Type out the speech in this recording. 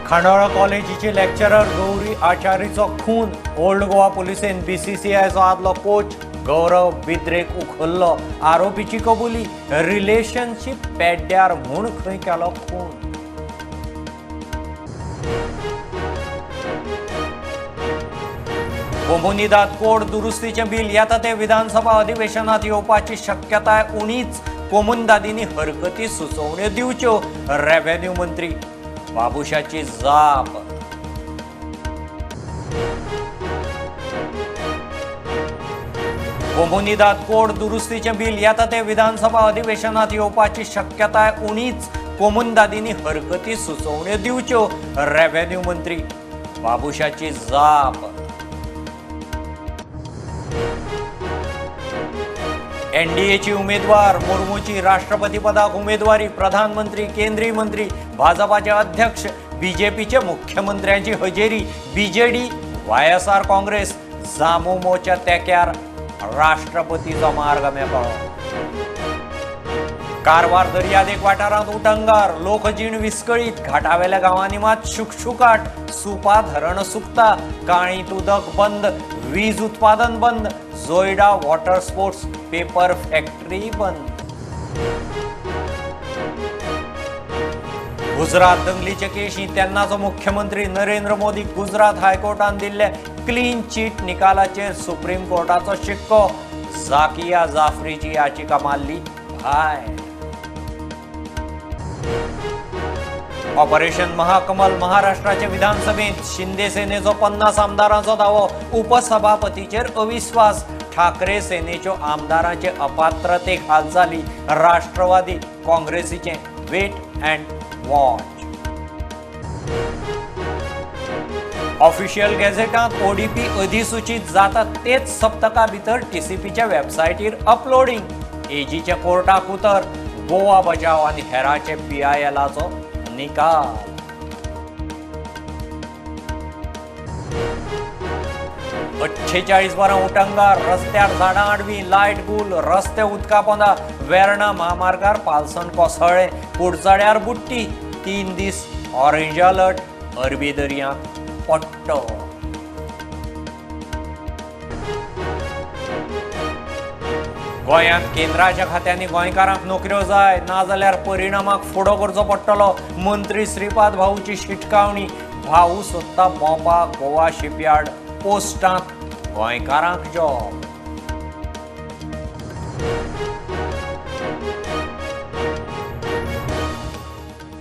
Khandola कॉलेजीचे lecturer Gauri आचारीचो खून, old Goa पुलिसेन बीसीसीआयचो आदलो coach गौरव बिद्रेक उखल्लो, आरोपीची कबुली, रिलेशनशीप पेड्ड्यार म्हूण खंय केलो खून। कोमुनिदाद कोड दुरुस्तीचें बिल येता ते विधानसभा अधिवेशनात येवपाची शक्यताय उणीच, कोमुनिदादींनी हरकती सुचोवण्यो दिवच्यो, रेव्हेन्यू मंत्री बाबुशाची जाप। कोमुनिदाद कोड दुरुस्तीचें बिल येता ते विधानसभा अधिवेशनात येवपाची शक्यताय उणीच, कोमुनिदादींनी हरकती सुचोवण्यो दिवच्यो, रेव्हेन्यू मंत्री बाबुशाची जाप। एनडीएची उमेदवार मुर्मूची राष्ट्रपतीपदाक उमेदवारी, प्रधानमंत्री, केंद्रीय मंत्री, भाजपाचे अध्यक्ष, बीजेपीचे मुख्यमंत्र्यांची हजेरी, बीजेडी, वायएसआर काँग्रेस जामुमोच्या तेक्यार राष्ट्रपतीचो मार्ग मेकळो। कारवार दर्यादेग वाठारांत उटंगार, लोकजीण विस्कळीत, घाटावेल्या गांवांनी मात शुकशुकाट, सुपा धरण सुकता, काळींत उदक बंद, वीज उत्पादन बंद, Joida water sports paper factory बंद। गुजरात दंगलीचे केशी तेन्नाचो मुख्यमंत्री नरेंद्र मोदी गुजरात हायकोर्टान दिल्ले क्लीन चीट निकालाचेर सुप्रीम कोर्टाचो शिक्को, जाकिया जाफरीची याचिका मारली भायर। ऑपरेशन महाकमल महाराष्ट्राचे विधानसभेत शिंदे सेनेचो 50 आमदारांचो दावो, उपसभापतीचेर अविश्वास, ठाकरे सेनेच्यो आमदारांचे अपात्रतेक हालचाली, राष्ट्रवादी काँग्रेसीचे वेट अँड वॉच। ऑफिशियल गॅझेटांत ओडीपी अधिसूचित जाता तेच सप्तका भितर टीसीपीच्या वेबसायटीर अपलोडिंग, एजीच्या कोर्टाक उतर, गोवा बचाव आनी हेराचे पीआयएलाचो निकाल। 48 वरां उटंगार, रस्त्यार झाडां आडवी, लायट गुल, रस्ते उदका पोंदा, वेर्णा म्हामार्गार पालसण कोसळ्ळें, कुडचड्यार बुडटी, 3 दीस ऑरेंज अलर्ट, अरबी दर्यांत पट्टो। गोंयांत केंद्राच्या खात्यांनी गोंयकारांक नोकऱ्यो जाय, नाजाल्यार परिणामाक फुडो करचो पडटलो, मंत्री श्रीपाद भाऊची शिटकावणी, भाऊ सोदता मोपा गोवा शिपयार्ड पोस्टांत गोंयकारांक जॉब।